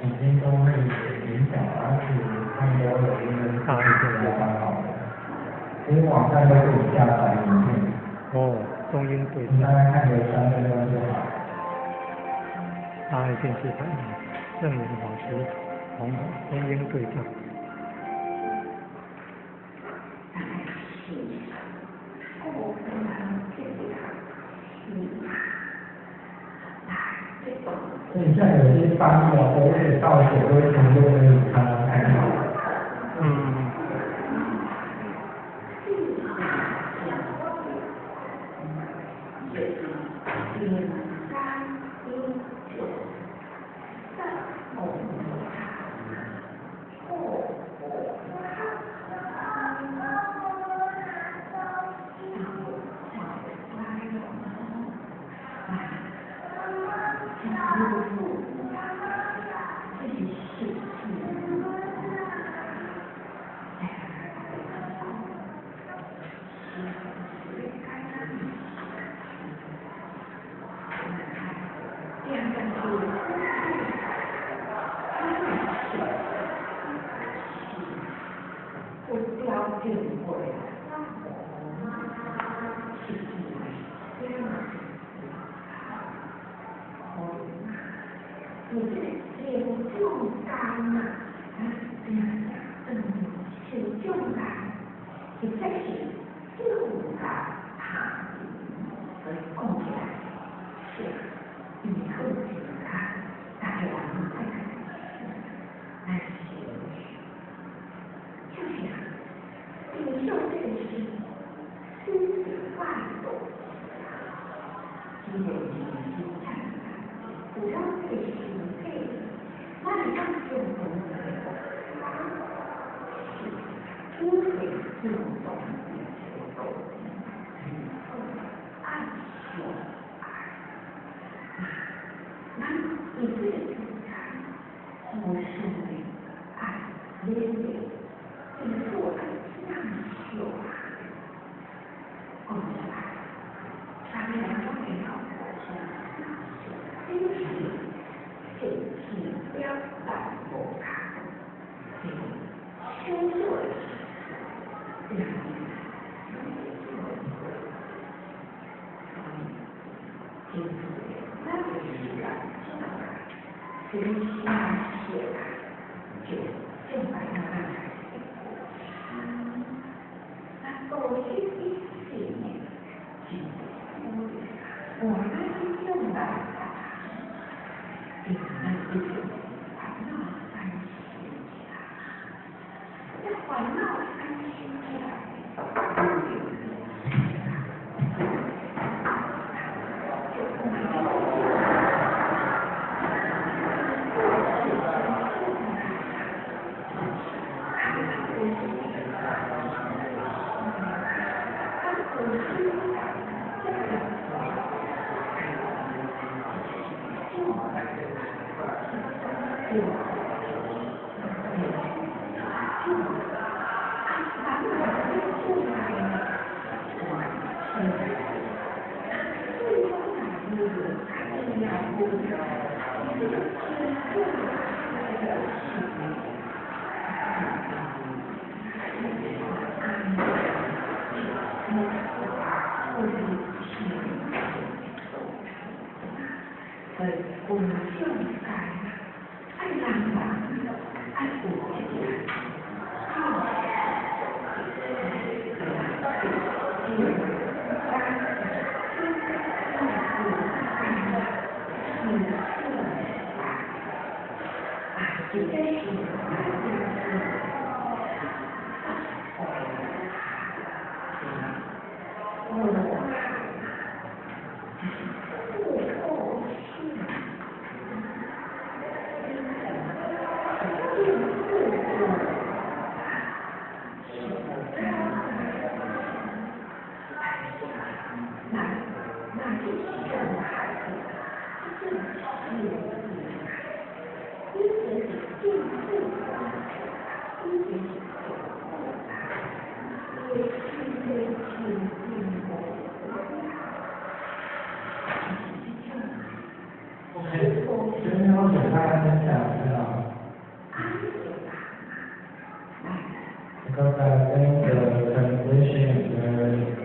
眼睛都會影響，而且他們都有那個比較好的，其實網站都可以下載影片。哦，中英對你大概看個3分鐘就好。大愛電視台聖嚴法師弘法中英對照。所以像有些翻譯啊，口水倒水都會全部都可以看到看到。OK，今天我給大家分享一下。Because I think the transition is very